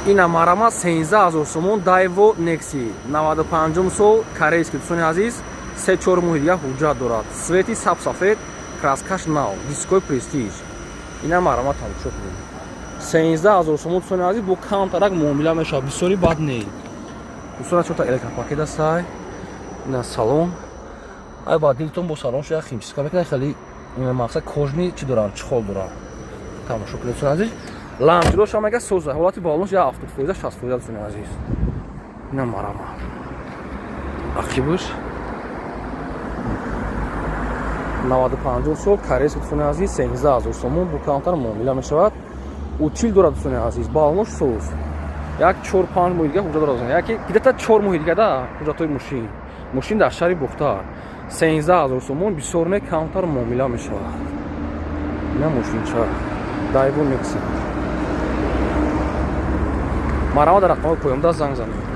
Ина, марама, 13 000 сомон, Дайво Некси, 95 сол, корейский, дӯстони азиз, 3-4 моҳи дига ҳуҷҷат дорад. Цвети сабсафед, краскаш нав, дискои Престиж. Ина, марама, тамошо кунед, 13 000 сомон, дӯстони азиз, бо камтарак муомила мешавад, бисёри бад не, дӯстона. Чорта электропакет астай. Ина салон, ай ба дилтон бо салон шояд химчистка мекунад, хеле мақсад кожаный чи доранд, чехол доранд. Тамошо кунед, дӯстони азиз, лампочкаш ҳам мега соза, ҳолати балонш я 70%, 60%, дӯстони азиз. Ина, марама, ақибуш, 95 сол, корейский, дӯстони азиз, 13 000 сомон, бо камтар муомила мешавад. Утил дорад, дӯстони азиз, балонош соз, як 4-5 моҳи дига ҳуҷҷат дорад, яки где-то 4 моҳи дига да ҳуҷҷатҳои мошин. Мошин дар шаҳри Бухтар, 13 000 сомон, бисёр не, камтар муомила мешавад. Ина мошинча, Дайво Некси. Марама, дар рақамҳои поёнда занг занед.